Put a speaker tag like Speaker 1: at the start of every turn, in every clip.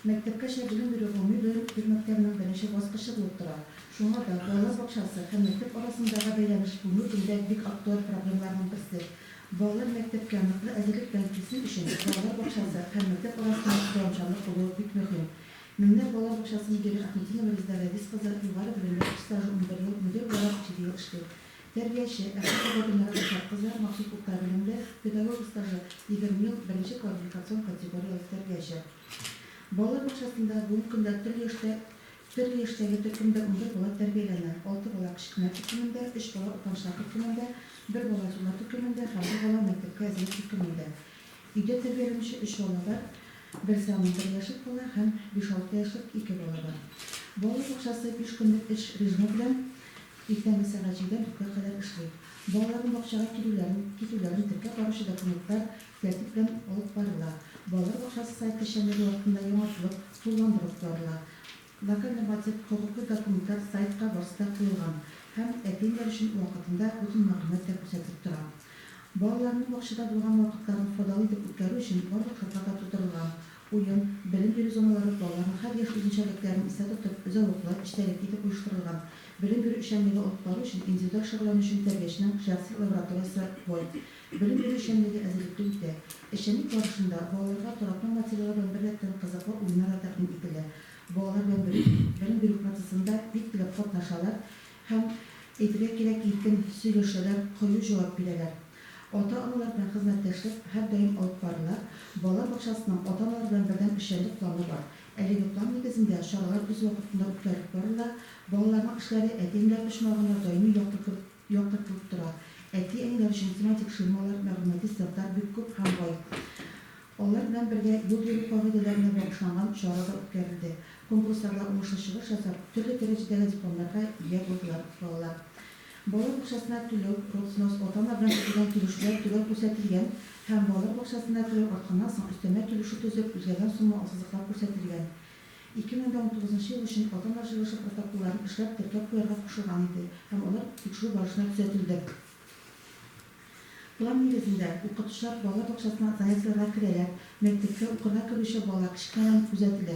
Speaker 1: Мәктәпкәчә белем бирү гомуми белем бирү мәктәбенең беренче баскычы булып тора. Шуңа да балалар бакчасы һәм мәктәп арасындагы бәйләнеш бүгенге көндә бик актуаль проблемаларның берсе. Балалар мәктәпкә ныклы әзерлек белән килсен өчен балалар бакчасы һәм мәктәп арасында дәвамчанлык булуы бик мөһим. Меңнәр балалар бакчасы мөдире Әхмәтдинова Резеда Рәдис кызы югары белемле, эш стажы 11 ел, мөдир буларак җиде ел эшли. Тәрбияче, Әхмәтова Гөлнара Ришат кызы, махсус урта белемле, педагогик стажы 20 ел, беренче квалификацион категорияле тәрбияче. Балалар бакчасында бүгенге көндә төрле яшьтә төрле яшьтәге төркемдә 11 бала тәрбияләнә, алты бала кечкенә төркемендә, өч бала уртанчылар төркемендә, бер бала зурлар төркемендә һәм бер бала мәктәпкә әзерлек төркемендә. Өйдә тәрбияләнүче өч бала бар, берсе аның бер яшьлек бала һәм биш-алты яшьлек ике бала бар. Балалар бакчасы биш көнлек эш режимы белән иртәнге сәгать җидедән дүрткә кадәр эшли. Балаларның бакчага килүләрен, китүләрен теркәп баручы документлар тәртип белән алып барыла. Балалар бакчасы сайты эшчәнлеге вакытында яңартылып, тулыландырылып барыла. Локаль норматив хокукый документлар сайтка барысы да куелган һәм әти-әниләр өчен вакытында бөтен мәгълүмат та күрсәтелеп тора. Балаларның бакчада булган вакытларын файдалы итеп үткәрү өчен барлык шартлар да тудырылган. Уен, белем бирү зоналары балаларның һәр яшь үзенчәлекләрен истә тотып, зәвыклы, эчтәлекле итеп оештырылган. Белем бирү эшчәнлеге алып бару өчен индивидуаль шөгыльләнү өчен тәрбияченең шәхси лабораториясе бай. Белем бирү эшчәнлеге әзерлекле үтә. Эшчәнлек барышында балаларга таратма материаллар белән беррәттән кызыклы уеннар да тәкъдим ителә. Балалар белән белем бирү процессында бик теләп катнашалар һәм, әйтергә кирәк, иркен сөйләшәләр, кыю җавап бирәләр. Ата-аналар белән хезмәттәшлек һәрдаим алып барыла, балалар бакчасының ата-аналар белән бердәм эшчәнлек планы бар. Әлеге план нигезендә чаралар үз вакытында үткәрелеп барыла, балаларның эшләре әти-әниләр почмагында даими яктыртылып яктыртылып тора. Әти-әниләр өчен тематик ширмалар, мәгълүмати стендлар бик күп һәм бай. Алар белән бергә юл йөрү кагыйдәләренә багышланган чара да үткәрелде. Конкурсларда уңышлы чыгыш ясап, төрле дәрәҗәдәге дипломнарга ия булдылар балалар. Балалар бакчасына түләү, родвзнос, ата-ана белән төзелгән килешүдә төгәл күрсәтелгән һәм балалар бакчасына түләү артканнан соң өстәмә килешү төзеп, үзгәргән сумма ассызыклап күрсәтелгән. 2019 ел өчен ата-аналар җыелышы протоколларын эшләп, теркәп куярга кушылган иде һәм алар тикшерү барышында төзәтелде. План нигезендә, укытучылар балалар бакчасына занятиеләргә керәләр, мәктәпкә укырга керүче балалар кечкенәдән күзәтелә.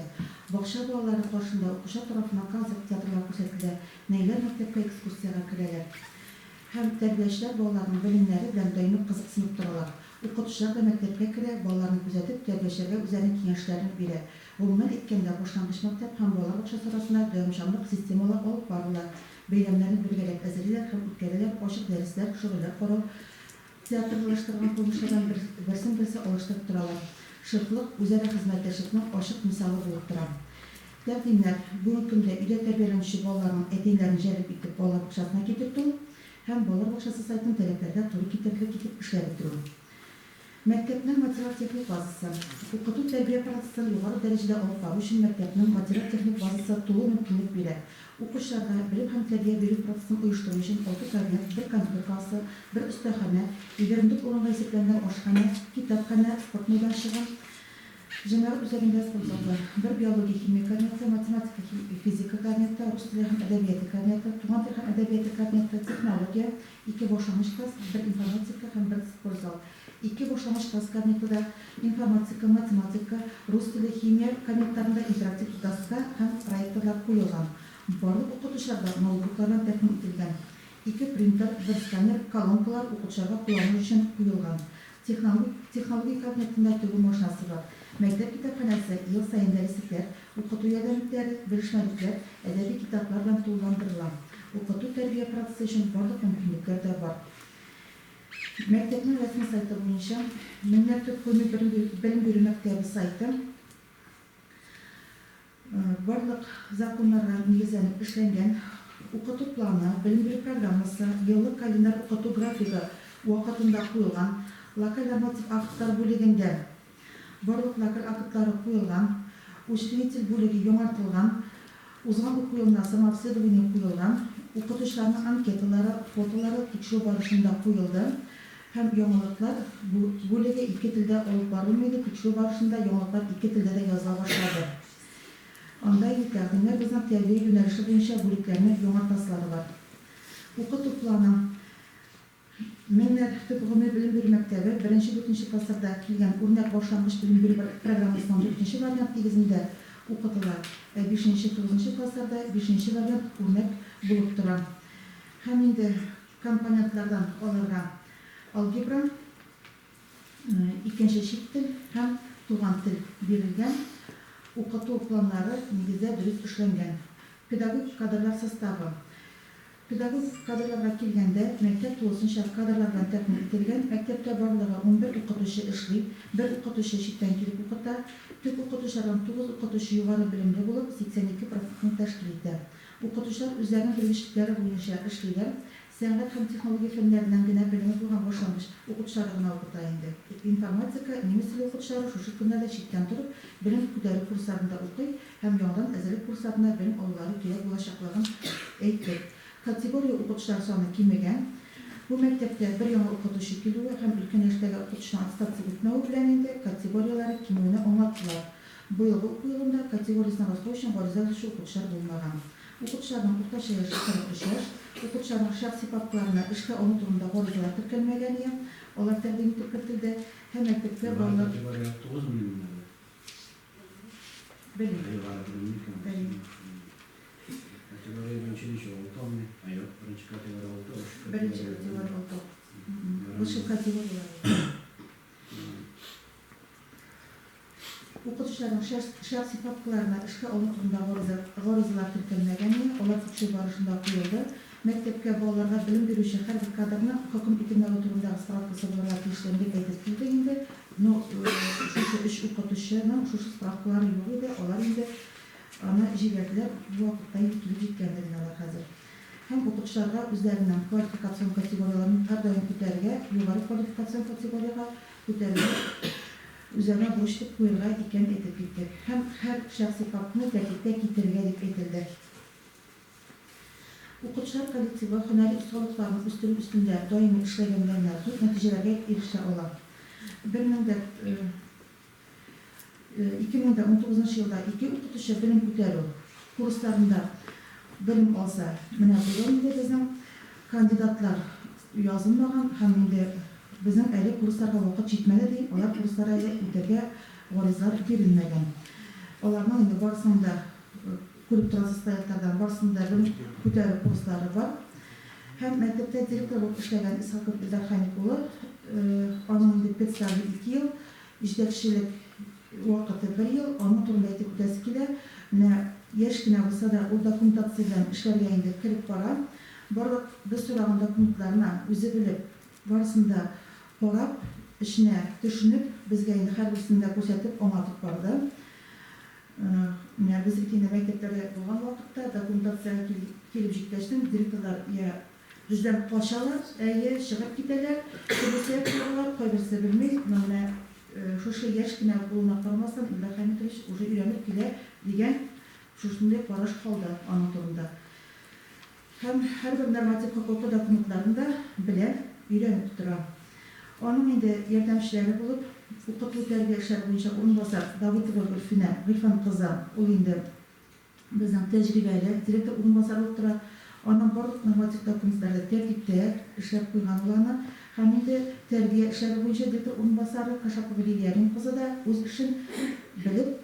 Speaker 1: Бакча балалары каршында укучылар тарафыннан концерт, театрлар күрсәтелә, нәниләр мәктәпкә экскурсиягә керәләр. Һәм тәрбиячеләр балаларның белемнәре белән даими кызыксынып торалар. Укытучылар да мәктәпкә керә, балаларны күзәтеп, тәрбиячеләргә үзләренең киңәшләрен бирә. Гомумән әйткәндә, башлангыч мәктәп һәм балалар бакчасы арасында дәвамчанлык системалы алып барыла. Бәйрәмнәрне бергәләп әзерлиләр һәм үткәрәләр, ачык дәресләр, шөгыльләр карау, театрлаштырган күренешләрдән берсен-берсе алыштырып торалар. Шефлык, үзара хезмәттәшлекнең ачык мисалы булып тора. Тәкъдимнәр, бүгенге көндә өйдә тәрбияләнүче балаларның әти-әниләрен җәлеп итеп балалар бакчасына китертү һәм балалар бакчасы сайтын таләпләргә туры китерерлек итеп эшләп бетерү. Мәктәпнең материаль-техник базасы. Укыту-тәрбия процессын югары дәрәҗәдә алып бару өчен мәктәпнең материаль-техник базасы тулы мөмкинлек бирә. Укучыларга белем һәм тәрбия бирү процессын оештыру өчен алты кабинет, бер компьютер классы, бер остаханә, 24 урынга исәпләнгән ашханә, китапханә, спорт мәйданчыгы, Җәмәгать үзәгендә спортзал бар. Бер биология-химия кабинеты, математика-физика кабинеты, рус теле һәм әдәбияты кабинеты, туган тел һәм әдәбияты кабинеты, технология, ике башлангыч класс, бер информатика һәм бер спортзал. Ике башлангыч класс кабинеты да, информатика, математика, рус теле, химия кабинетларында интерактив доска һәм проекторлар куелган. Барлык укытучылар да ноутбуклар белән тәэмин ителгән. Ике принтер, бер сканер, колонкалар укытучыларга куллану өчен куелган. Технологик технология кабинетында тегү машинасы бар. Мәктәп китапханәсе ел саен дәреслекләр, укыту ярдәмлекләре, белешмәлекләр, әдәби китаплар белән тулыландырыла. Укыту-тәрбия процессы өчен барлык мөмкинлекләр дә бар. Мәктәпнең рәсми сайты буенча, Меңнәр төп гомуми белем бирү мәктәбе сайты. Барлык законнарга нигезләнеп эшләнгән укыту планы, белем бирү программасы, еллык календарь укыту графигы вакытында куелган, локаль норматив актлар бүлегендә барлык локаль актлары куелган, учредитель бүлеге яңартылган, узган уку елына самообследование куелган, укытучыларның анкеталары, фотолары тикшерү барышында куелды һәм яңалыклар бүлеге ике телдә алып барылмый иде, тикшерү барышында яңалыклар ике телдә дә языла башлады. Анда инде тәкъдимнәр безнең тәрбия юнәлеше буенча бүлекләрне яңартасылары бар. Укыту планы. Меңнәр төп гомуми белем бирү мәктәбе беренче-дүртенче классларда килгән үрнәк башлангыч белем бирү программасының дүртенче вариант нигезендә укытыла, ә бишенче, тугызынчы классларда бишенче вариант үрнәк булып тора. Һәм инде компонентлардан аларга алгебра, икенче чит тел һәм туган тел бирелгән, укыту планнары нигездә дөрес эшләнгән. Педагогик кадрлар составы. Педагогик кадрларга килгәндә, мәктәп тулысынча кадрлар белән тәэмин ителгән. Мәктәптә барлыгы 11 укытучы эшли, бер укытучы читтән килеп укыта. Төп укытучылардан тугыз укытучы югары белемле булып, 82 процентны тәшкил итә. Укытучылар үзләренең белгечлекләре буенча эшлиләр. Сәнгать һәм технология фәннәреннән генә белеме булган башлангыч укытучылары гына укыта инде. Информатика, немец теле укытучылары шушы көннәрдә читтән торып белем күтәрү курсларында укый һәм яңадан әзерлек курсларында белем алулары кирәк булачаклыгын әйттек. Категория укытучылар саны кимегән. Бу мәктәптә бер яңа укытучы килүе һәм өлкән яшьтәге укытучының аттестация үтмәве белән инде категорияләре кимүне аңлаттылар. Быелгы уку елында категориясен раслау өчен гариза язучы укытучылар булмаган. Укытучыларның уртача яше 43 яшь. Укытучыларның шәхси папкаларына эшкә алыну турында гаризалар теркәлмәгән ия, алар тәкъдим итеп кертелде һәм мәктәпкә
Speaker 2: Югары
Speaker 1: балалар.
Speaker 2: категория тугызмыни монда әле?
Speaker 1: Белмим.
Speaker 2: Ә югары белемле икән.
Speaker 1: Белмим.
Speaker 2: Категория беренче ничә? Алтаумы? Ә юк, беренче категория алты, өченче
Speaker 1: Беренче
Speaker 2: категория
Speaker 1: категория алтау.
Speaker 2: Ярый.
Speaker 1: Высший категорияләр. Укытучыларның шәхси папкаларына эшкә алу турында гаризалар теркәлмәгәне, алар тикшерү барышында куелды. Мәктәпкә балаларга белем бирүче һәрбер кадрның хөкем ителмәве турындагы справкасы булырга тиешлеген дип әйтеп килдек инде. Но шушы өч укытучының шушы справкалары юк иде, алар инде аны җибәрделәр, бу вакытта инде килеп җиткәндер инде алар хәзер. Һәм укытучыларга үзләренең квалификацион категорияләрен һәрдаим күтәрергә, югары квалификацион категориягә күтәрергә үзләренә бурыч итеп куерга икәнен әйтеп киттек. Һәм һәр шәхси папканы тәртипкә китерергә дип әйтелде. Укытучылар коллективы һөнәри осталыкларын үстерү өстендә даими эшләгәндә генә зур нәтиҗәләргә ирешә ала. 2019 елда ике укытучы белем күтәрү курсларында белем алса, менә быел инде безнең кандидатлар язылмаган һәм инде безнең әле курсларга вакыт җитмәде ди, алар курслар әле үтәргә гаризалар бирелмәгән. Аларның инде барысының да, күреп торасыз слайдлардан, барысының да белем күтәрү курслары бар. Һәм мәктәптә директор булып эшләгән Исхаков Илдар Хәмит улы, аның инде педстажы ике ел, Җитәкчелек вакыты бер ел, аның турында әйтеп үтәсе килә. Менә яшь кенә булса да, ул документация белән эшләргә инде кереп бара. Барлык без сораган документларны үзе белеп, барысын да карап, эченә төшенеп, безгә инде һәрберсен дә күрсәтеп, аңлатып барды. Менә без бит инде мәктәпләрдә булган вакытта документациягә килеп җиткәчтен, директорлар я Бездән качалар, әйе, чыгып китәләр, төрле сәбәп табалар, кайберсе белми, но менә шушы яшь кенә булуына карамастан, Илдар Хәмитович уже өйрәнеп килә дигән шушындый караш калды аның турында. Һәм һәрбер норматив хокукый документларны да белә, өйрәнеп тора. Аның инде ярдәмчеләре булып, укыту-тәрбия эшләре буенча урынбасар Давытова Гөлфинә Гыйльфан кызы, ул инде Безнең тәҗрибәле директор урынбасары булып тора. Аның барлык норматив документлары тәртиптә, эшләп куйган ул аны. Һәм инде тәрбия эшләре буенча директор урынбасары Кашапова Лилия Рим кызы да үз эшен белеп,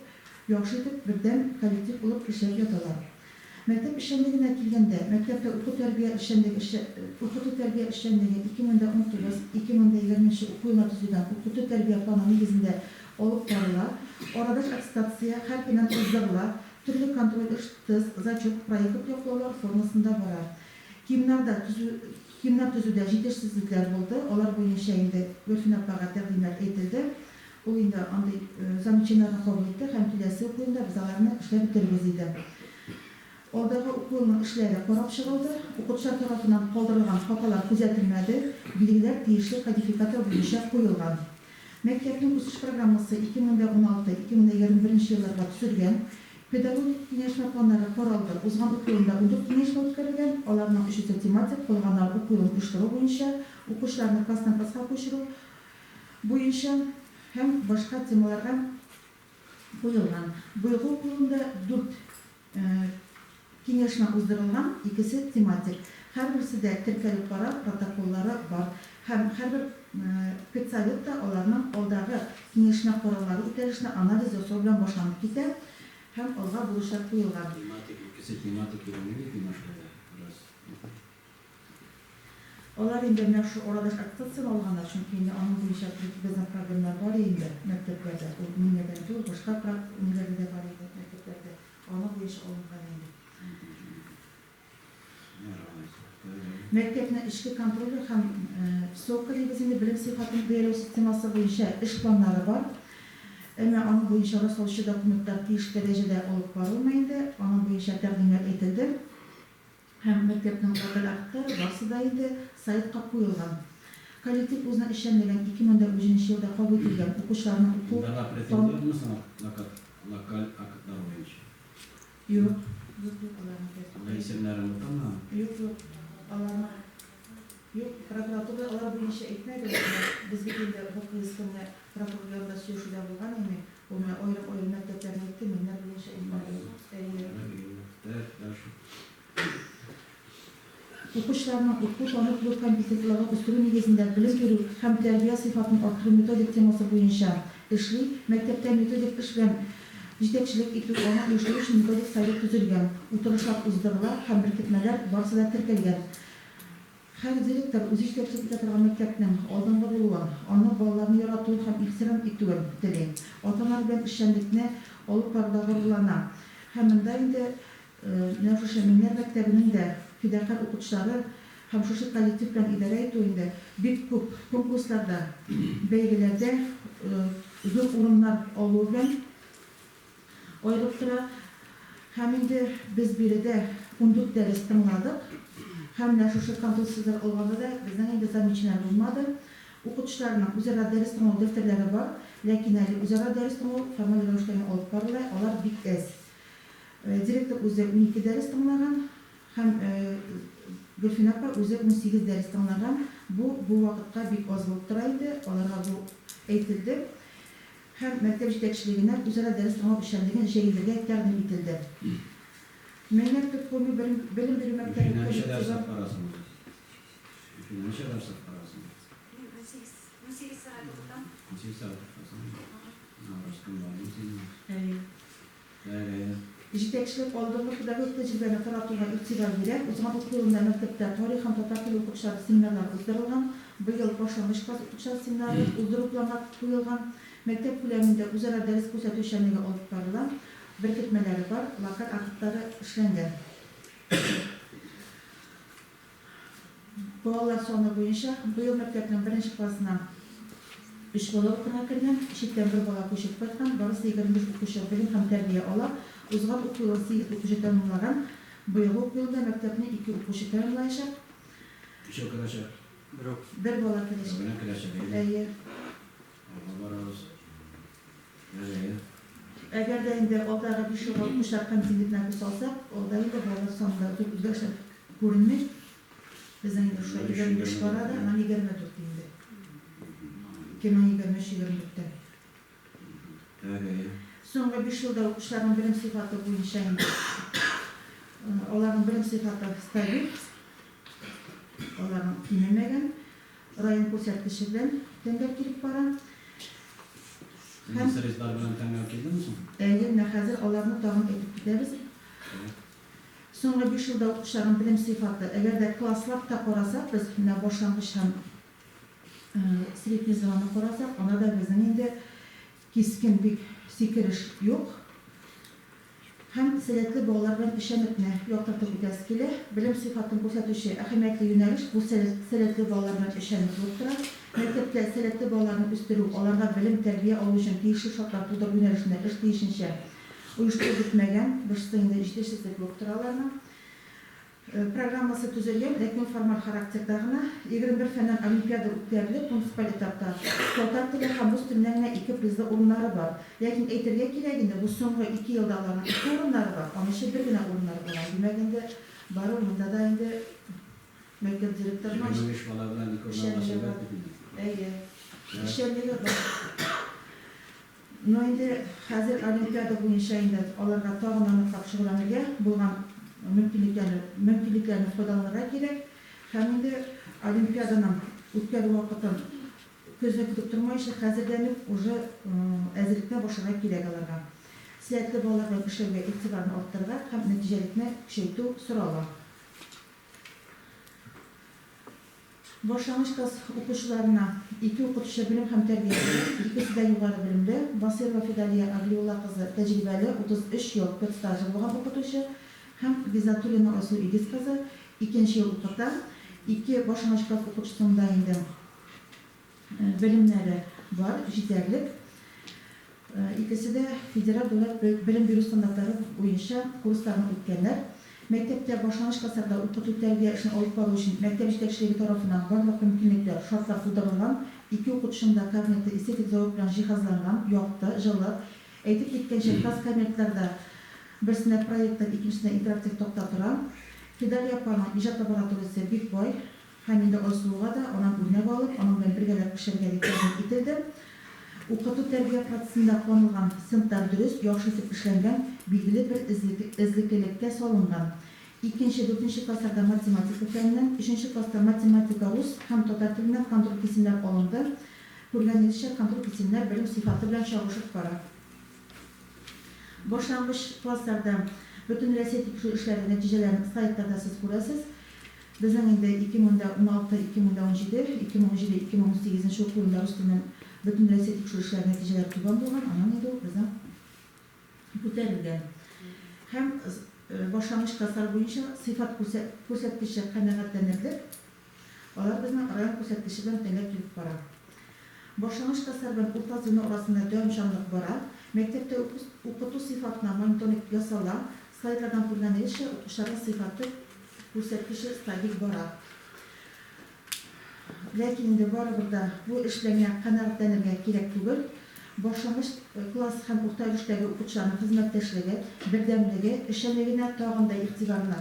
Speaker 1: яхшы итеп, бердәм коллектив булып эшләп яталар. Мәктәп эшчәнлегенә килгәндә, мәктәптә уку-тәрбия эшчәнлеге укыту-тәрбия эшчәнлеге 2019, 2020 нче уку елына төзелгән укыту-тәрбия планы нигезендә алып барыла, арадаш аттестация һәр көннән уздырыла, төрле контроль эш, тест, зачет, проект яклаулар формасында бара. КИМнарда төзү КИМнар төзүдә җитешсезлекләр булды, алар буенча инде Гөлфинә апага тәкъдимнәр әйтелде. Ул инде андый замечаниеләрне кабул итте һәм киләсе уку елында без аларны эшләп бетерербез, диде. Алдагы уку елының эшләре карап чыгылды. Укытучылар тарафыннан калдырылган хаталар күзәтелмәде, билгеләр тиешле кодификатор буенча куелган. Мәктәпнең үсеш программасы 2016, 2021 елларга төзелгән. Педагогик киңәшмә планнары каралды. Узган уку елында ундүрт киңәшмә үткәрелгән, аларның өчесе тематик, калганнары уку елын оештыру буенча, укучыларны класстан класска күчерү буенча һәм башка темаларга куелган. Быелгы уку елында дүрт Киңәшмә уздырылган, икесе тематик. Һәрберсе дә теркәлеп бара, протоколлары бар. Һәм һәрбер педсовет та аларның алдагы киңәшмә карарлары үтәлешенә анализ ясау белән башланып китә. Һәм алга бурычлар куелган.
Speaker 2: Тематик, икесе тематик өйрәнә бит инде шулай да, бераз.
Speaker 1: Алар инде менә шушы арадаш аттестацияне алганнар, чөнки инде аның буенча безнең проблемнар бар инде мәктәпләрдә. Ул миннәрдән түгел, башка ниләрдә дә бар иде мәктәпләрдә. Аның буенча алынган инде. Мәктәпнең эчке контроле һәм СОК дибез инде, белем сыйфатын бәяләү системасы буенча эш планнары бар. Әмма аның буенча раслаучы документлар тиешле дәрәҗәдә алып барылмый инде. Аның буенча тәкъдимнәр әйтелде. Һәм мәктәпнең локаль актлары барсы да инде сайтка куелган. Коллектив үзенең эшчәнлеген 2013 нче елда кабул ителгән укучыларның уку
Speaker 2: Илдарга претензия юкмы соң локаль актлар буенча?
Speaker 1: Юк, юк, юк, аларның
Speaker 2: Анда исемнәрен бутамы?
Speaker 1: Юк, юк, аларның юк, прокуратура алар буенча әйтмәде. Без бит инде бу кыйскынны прокурор янында сөйләшүдә булган име, ул менә аерым-аерым мәктәпләрне әйтте, миннәр буенча әйтмәде. Әйе.
Speaker 2: Так, дальше.
Speaker 1: Укучыларның уку, танып белү компетентлыгын үстерү нигезендә белем бирү һәм тәрбия сыйфатын арттыру методик темасы буенча эшли. Мәктәптә методик эш белән җитәкчелек итү, аны оештыру өчен методик совет төзелгән, утырышлар уздырыла һәм беркетмәләр барысы да теркәлгән. Һәр директор үзе җитәкчелек итә торган мәктәпнең алдынгы булуын, аны балаларны яратуын һәм ихтирам итүен тели. Ата-аналар белән эшчәнлекне алып баруда горурлана. Һәм монда инде Менә шушы Меңнәр мәктәбенең дә фидакарь укытучылары һәм шушы коллектив белән идарә итү инде бик күп конкурсларда, бәйгеләрдә зур урыннар алуы белән аерылып тора. Һәм инде без биредә 14 дәрес тыңладык. Һәм менә шушы контрольсезләр алганда да безнең инде замечаниеләр булмады. Укытучыларның үзара дәрес тыңлау дәфтәрләре бар, ләкин әле үзара дәрес тыңлау формаль рәвештә генә алып барыла, алар бик әз. Директор үзе 12 дәрес тыңлаган һәм Гөлфинә апа үзе 18 дәрес тыңлаган. Бу бу вакытка бик аз булып тора инде, аларга бу әйтелде. Һәм мәктәп җитәкчелегенә үзара дәрес тыңлау эшчәнлеген җәелдергә тәкъдим ителде. Меңнәр төп гомуми белем бирү мәктәбе
Speaker 2: Гөлфинә ничә дәрес
Speaker 1: коллективы.
Speaker 2: алып барасың үзең? Гөлфинә ничә дәрес алып барасың?
Speaker 3: Мин 18, 18 сәгать укытам.
Speaker 2: 18 сәгать укытасың? Бераз көн бар инде синең.
Speaker 1: Әйе. Җитәкчелек алдынгы педагогик тәҗрибәне таратуга игътибар бирә. Узган уку елында мәктәптә тарих һәм татар теле укытучылары семинарлары уздырылган. Быел башлангыч класс укытучылары семинары уздыру планга куелган. Мәктәп күләмендә үзара дәрес күрсәтү эшчәнлеге алып барыла. Беркетмәләре бар, локаль актлары эшләнгән. Балалар саны буенча, быел мәктәпнең беренче классына өч бала укырга кергән, читтән бер бала күчеп кайткан, барысы 25 укучы белем һәм тәрбия ала. Узган уку елын сигез укучы тәмамлаган, быелгы уку елында мәктәпне ике укучы тәмамлаячак.
Speaker 2: Өчәү керәчәк.
Speaker 4: Берүк.
Speaker 1: Бер бала керәчәк.
Speaker 2: Берәү генә керәчәк, әйе.
Speaker 1: Әйе.
Speaker 2: Алга барабыз. Әйе.
Speaker 1: Әгәр дә инде алдагы биш елга укучылар контингентына күз салсак, алда инде балалар санында зур үзгәрешләр күренми. Безнең инде шулай 25 бара да, аннан 24 инде. 2023-24 тә.
Speaker 2: Әйе.
Speaker 1: Соңгы биш елда укучыларның белем сыйфаты буенча инде аларның белем сыйфаты стабиль, аларның кимемәгән. Район күрсәткече белән тәңгәл килеп бара.
Speaker 2: Һәм срезлар белән тәңгәл килдеме соң?
Speaker 1: Әйе, менә хәзер аларны тагын әйтеп китәбез. Соңгы биш елда укучыларның белем сыйфаты, әгәр дә класслап та карасак, без менә башлангыч һәм средний звеноны карасак, анда да безнең инде кискен бик сикереш юк. Һәм сәләтле балалар белән эшчәнлекне яктыртып үтәсе килә. Белем сыйфатын күрсәтүче әһәмиятле юнәлеш бу сәләтле балалар белән эшчәнлек булып тора. Мәктәптә сәләтле балаларны үстерү, аларга белем, тәрбия алу өчен тиешле шартлар тудыру юнәлешендә эш тиешенчә оештырып бетмәгән, берсе инде җитешсезлек булып тора аларның. Программасы төзелгән, ләкин ул формаль характерда гына. 21 фәннән олимпиада үткәрелеп, муниципаль этапта татар теле һәм рус теленнән генә ике призлы урыннары бар. Ләкин әйтергә кирәк инде, бу соңгы ике елда аларның ике урыннары бар, анысы бер генә урыннары булган. Димәк инде, барыбер монда да инде мәктәп директорының
Speaker 2: 25 бала белән ике урын алгач
Speaker 1: эшчәнлеге
Speaker 2: әйбәт
Speaker 1: бар.
Speaker 2: бит инде.
Speaker 1: Әйе, эшчәнлеге бар. Ну инде хәзер олимпиада буенча инде аларга тагын да ныклап шөгыльләнергә, булган мөмкинлекләрне мөмкинлекләрне файдаланырга кирәк. Һәм инде олимпиаданың үткәрү вакытын көзне көтеп тормаенча, хәзердән үк уже әзерлекне башларга кирәк аларга. Сәләтле балалар белән эшләүгә игътибарны арттырырга һәм нәтиҗәлекне көчәйтү сорала. Башлангыч класс укучыларына ике укытучы белем һәм тәрбия бирә, икесе дә югары белемле, Басыйрова Фидалия Аглиулла кызы тәҗрибәле, 33 ел педстажы булган укытучы һәм Гиззатуллина Айсылу Илгиз кызы икенче ел укыта. Ике башлангыч класс укытучысының да инде белемнәре бар, җитәрлек. Икесе дә федераль дәүләт белем бирү стандартлары буенча курсларны үткәннәр. Мәктәптә башлангыч классларда укыту-тәрбия эшен алып бару өчен мәктәп җитәкчелеге тарафыннан барлык мөмкинлекләр, шартлар тудырылган. Ике укытучының да кабинеты эстетик зәвык белән җиһазланган, якты, җылы. Әйтеп киткәнчә, класс-кабинетларда берсендә проектор, икенчесендә интерактив такта тора. Фидалия апаның иҗат лабораториясе бик бай. Һәм инде Айсылуга да аннан үрнәк алып, аның белән бергәләп эшләргә дип тәкъдим ителде. Укыту-тәрбия процессында кулланылган стендлар дөрес, яхшы итеп эшләнгән, билгеле бер эзлеклелеккә салынган. Икенче, дүртенче классларда математика фәненнән, өченче класста математика, рус һәм татар теленнән контроль кисемнәр алынды. Күргәнегезчә, контроль кисемнәр белем сыйфаты белән чагышып бара. Башлангыч классларда Бөтенрәсәй тикшерү эшләре нәтиҗәләрен слайдларда сез күрәсез. Безнең инде 2016, 2017, 2017, 2018 нче уку елында рус теленнән Бөтенрәсәй тикшерү эшләре нәтиҗәләре түбән булган, аннан инде ул безнең күтәрелгән. Һәм башлангыч класслар буенча сыйфат күрсәткече канәгатьләнерлек. Алар безнең район күрсәткече белән тәңгәл килеп бара. Башлангыч класслар белән урта звено арасында дәвамчанлык бара. Мәктәптә укыту сыйфатына мониторинг ясала. Слайдлардан күренгәнегезчә, укучыларның сыйфаты күрсәткече стабиль бара. Ләкин инде барыбер дә бу эш белән генә канәгатьләнергә кирәк түгел. Башлангыч класс һәм урта өлештәге укытучыларның хезмәттәшлеге, бердәмлеге, эшчәнлегенә тагын да игътибарны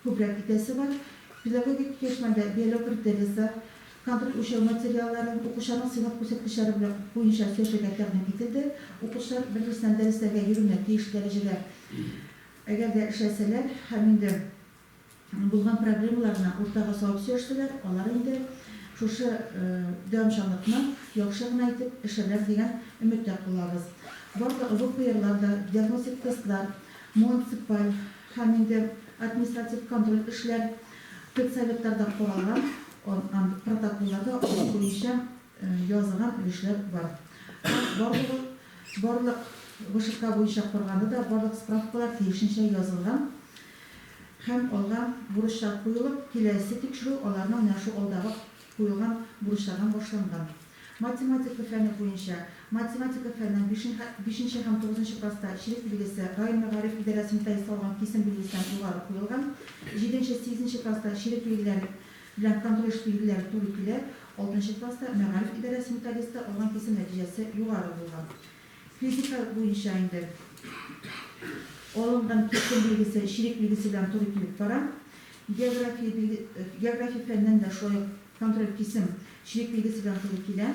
Speaker 1: Күбрәк итәсе бар. Педагогик киңәшмәдә бәяләү критериясе, контроль үлчәү материаллары, укучыларның сыйныф күрсәткечләре белән буенча сөйләшергә тәкъдим ителде. Укучылар бер-берсеннән дәресләргә йөрүне тиешле дәрәҗәдә әгәр дә эшләсәләр һәм инде булган проблемаларны уртага салып сөйләшсәләр, алар инде шушы дәвамчанлыкны яхшы гына итеп эшләрләр дигән өметтә калабыз. Барлык ВПРлар да, диагностик тестлар, муниципаль Һәм инде административ контроль эшләр педсоветларда каралган, ан протоколларда аның буенча язылган өлешләр бар. Һәм барлыгы, барлык ВШК буенча караганда да барлык справкалар тиешенчә язылган һәм алга бурычлар куелып, киләсе тикшерү аларның менә шул алдагы куелган бурычлардан башланган. Математика фәне буенча математика фәненнән бишенче һәм тугызынчы класста чирек билгесе район мәгариф идарәсе методисты алган кисем билгесеннән югары куелган, җиденче, сигезенче класста чирек билгеләре белән контроль эш билгеләре туры килә, алтынчы класста мәгариф идарәсе методисты алган кисем нәтиҗәсе югары булган. Физика буенча инде алынган кисем билгесе чирек билгесе белән туры килеп бара. География география фәненнән дә шулай ук Контроль кисем чирек билгесе белән туры килә.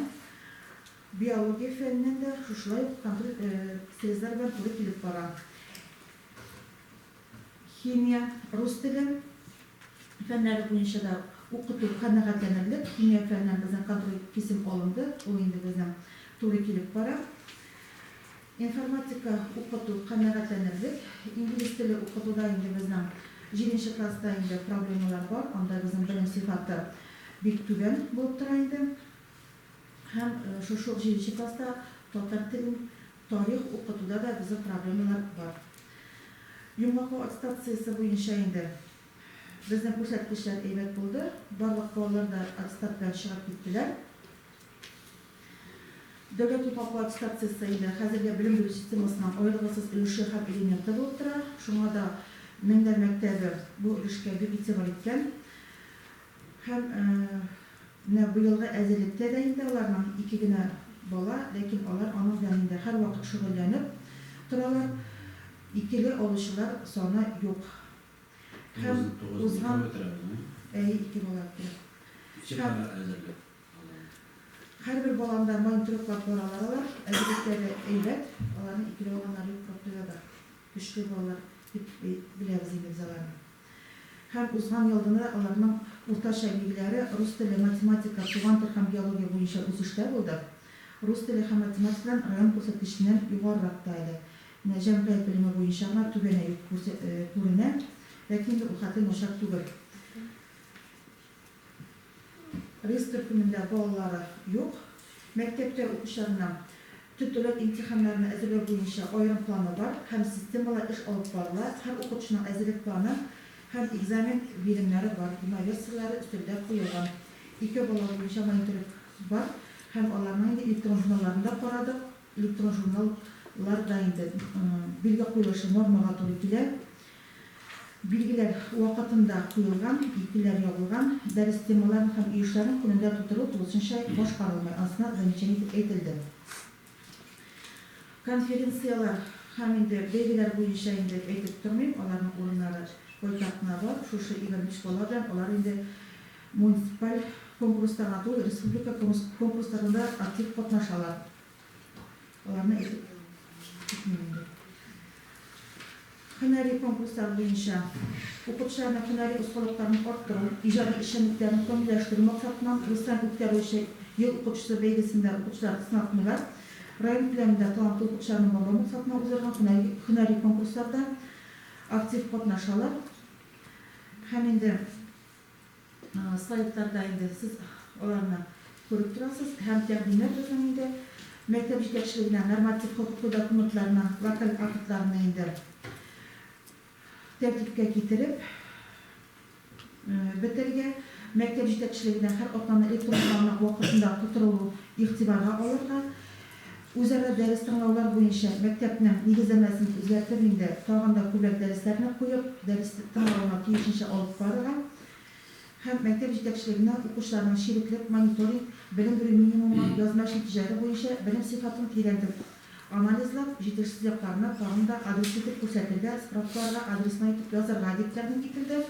Speaker 1: Биология фәненнән дә шушылай ук контроль срезлар белән туры килеп бара. Химия, рус теле фәннәре буенча да укыту канәгатьләнерлек. Химия фәненнән безнең контроль кисем алынды, ул инде безнең туры килеп бара. Информатика укыту канәгатьләнерлек. Инглиз теле укытуда инде безнең җиденче класста инде проблемалар бар, анда безнең белем сыйфаты бик түбән булып тора инде. Һәм шушы ук җиденче класста татар телен, тарих укытуда да безнең проблемалар бар. Йомгаклау аттестациясе буенча инде безнең күрсәткечләр әйбәт булды. Барлык балалар да аттестат белән чыгып киттеләр. Дәүләт йомгаклау аттестациясе инде хәзерге белем бирү системасының аерылгысыз өлеше һәм элементы булып тора. Шуңа да Меңнәр мәктәбе бу өлешкә бик игътибар иткән. Һәм менә быелгы әзерлектә дә инде аларның ике генә бала, ләкин алар аның белән инде һәрвакыт шөгыльләнеп торалар. Икеле алучылар саны юк. Һәм узган, әйе, ике бала бетерә.
Speaker 2: Ничек бара әзерлек?
Speaker 1: Һәрбер баланы да мониторинглап баралар алар. Әзерлекләре әйбәт. Аларның икеле алганнары юк Проктояда. Көчле балалар дип беләбез инде без аларны. Һәм узган елдын да аларның уртача билгеләре рус теле, математика, туган тел һәм биология буенча үсештә булды. Рус теле һәм математикадан район күрсәткеченнән югарырак та әле. Менә җәмгыять белеме буенча гына түбәнәю күренә, ләкин инде ул хәтле начар түгел. Риск төркемендә балалары юк. Мәктәптә укучыларның төп дәүләт имтиханнарына әзерләү буенча аерым планы бар һәм системалы эш алып барыла. Һәр укытучының әзерлек планы һәм экзамен биремнәре бар, демоверсияләре өстәлдә куелган. Ике бала буенча мониторинг бар һәм аларның инде электрон журналларын да карадык. Электрон журнал лар да инде билге куелышы нормага туры килә. Билгеләр вакытында куелган, икеләр ябылган, дәрес темаларын һәм өешләрен көнендә тутыру тулысынча башкарылмый, анысына замечание итеп әйтелде. Конференцияләр һәм инде бәйгеләр буенча инде әйтеп тормыйм, аларның урыннары байтак кына бар. Шушы 25 бала белән алар инде муниципаль конкурста гына түгел, республика конкурсларында да актив катнашалар. Аларны әйтеп китмим инде. Һөнәри конкурслар буенча укытучыларның һөнәри осталыкларын арттыру, иҗади эшчәнлекләрен камилләштерү максатыннан Руслан үткәрүче Ел укытучысы бәйгесендә укытучылар сынатмыйлар. Район күләмендә талантлы укытучыларны барлау максатыннан уздырылган һөнәри һөнәри конкурсларда актив катнашалар. Һәм инде Слайдларда инде сез аларны күреп торасыз һәм тәкъдимнәр безнең инде мәктәп җитәкчелегенә норматив хокукый документларны, локаль актларны инде тәртипкә китереп бетерергә, мәктәп җитәкчелегенә һәр атнаны электрон планның вакытында тутырылу игътибарга алырга, Үзара дәрес тыңлаулар буенча мәктәпнең нигезләмәсен үзгәртеп инде тагын да күбрәк дәресләрне куеп, дәрес тыңлауны тиешенчә алып барырга һәм мәктәп җитәкчелегенә укучыларның чиреклек мониторинг, белем бирү минимумы, язма эш нәтиҗәләре буенча белем сыйфатын тирәнтен анализлап, җитешсез якларына тагын да адреслы итеп күрсәтергә, справкаларга адресно итеп язарга дип тәкъдим ителде.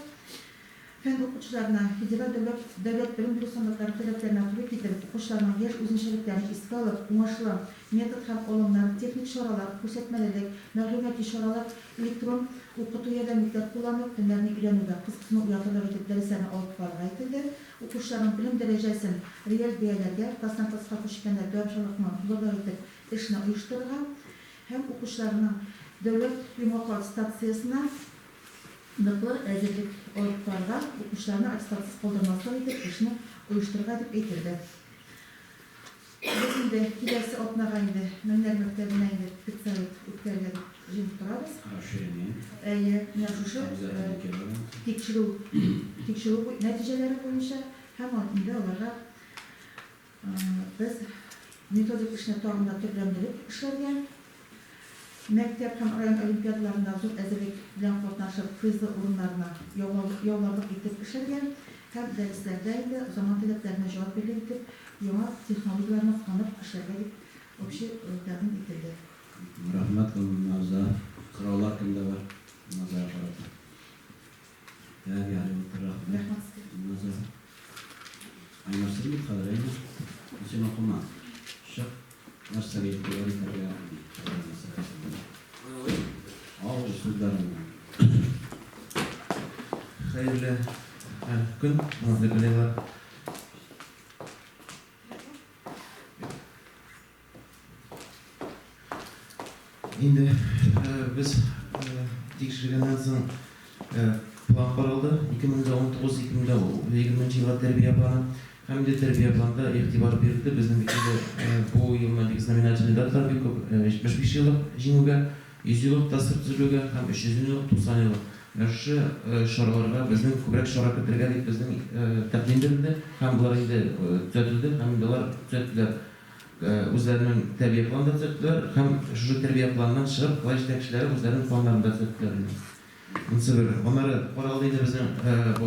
Speaker 1: Фән укытучыларына федераль дәүләт дәүләт белем бирү стандартлары таләпләренә туры китереп, укучыларның яшь үзенчәлекләрен искә алып, уңышлы метод һәм алымнар, техник чаралар, күрсәтмәлелек, мәгълүмати чаралар, электрон укыту ярдәмлекләр кулланып, фәннәрне өйрәнүгә кызыксыну уятырлык итеп дәресләрне алып барырга әйтелде. Укучыларның белем дәрәҗәсен реаль бәяләргә, класстан класска күчкәндә дәвамчанлыкны булырлык итеп эшне оештырырга һәм укучыларның дәүләт йомгаклау аттестациясенә Ныклы әзерлек алып барырга, укучыларны аттестатсыз калдырмаслык итеп эшне оештырырга дип әйтелде. Без инде киләсе атнага инде Меңнәр мәктәбенә инде педсовет үткәрергә дип җыенып торабыз.
Speaker 2: Расширение.
Speaker 1: Әйе, менә шушы тикшерү тикшерү нәтиҗәләре буенча һәм инде аларга Без методик эшне тагын да төрләндереп эшләргә, мәктәп һәм район олимпиадаларында зур әзерлек белән катнашып, призлы урыннарны яуларлык итеп эшләргә һәм дәресләрдә инде заман таләпләренә җавап бирерлек итеп яңа технологияләрне кулланып эшләргә дип общий тәкъдим ителде.
Speaker 2: Рәхмәт, Гөлназа. Сораулар кемдә бар? Гөлназага карата. Так, ярый, утыр, рәхмәт.
Speaker 1: Рәхмәт сезгә.
Speaker 2: Гөлназа. Айнар, син бит хәзер, әйме? Син укыма. Чык, нәрсәгә игътибар итәргә мәсьәләсендә. Ал сүзләреңне.
Speaker 4: Хәерле көн, хөрмәтле коллегалар. Инде без тикшергәннән соң план каралды. 2019-2020 елга тәрбия планы. Һәм инде тәрбия планында игътибар бирелде. Безнең бит инде бу елны бик знаменательный даталар бик күп. 75 еллык Җиңүгә, 100 еллык ТАССР төзелүгә һәм 300 еллык, 90 еллык. Менә шушы чараларга безнең күбрәк чара кертергә дип безнең тәкъдим бирелде. Һәм болар инде төзәтелде һәм инде алар төзәттеләр. Үзләренең тәрбия планын да төзәттеләр һәм шушы тәрбия планыннан чыгып, класс җитәкчеләре үзләренең планнарын да төзәттеләр инде. Монысы бер. Аннары каралды инде безнең.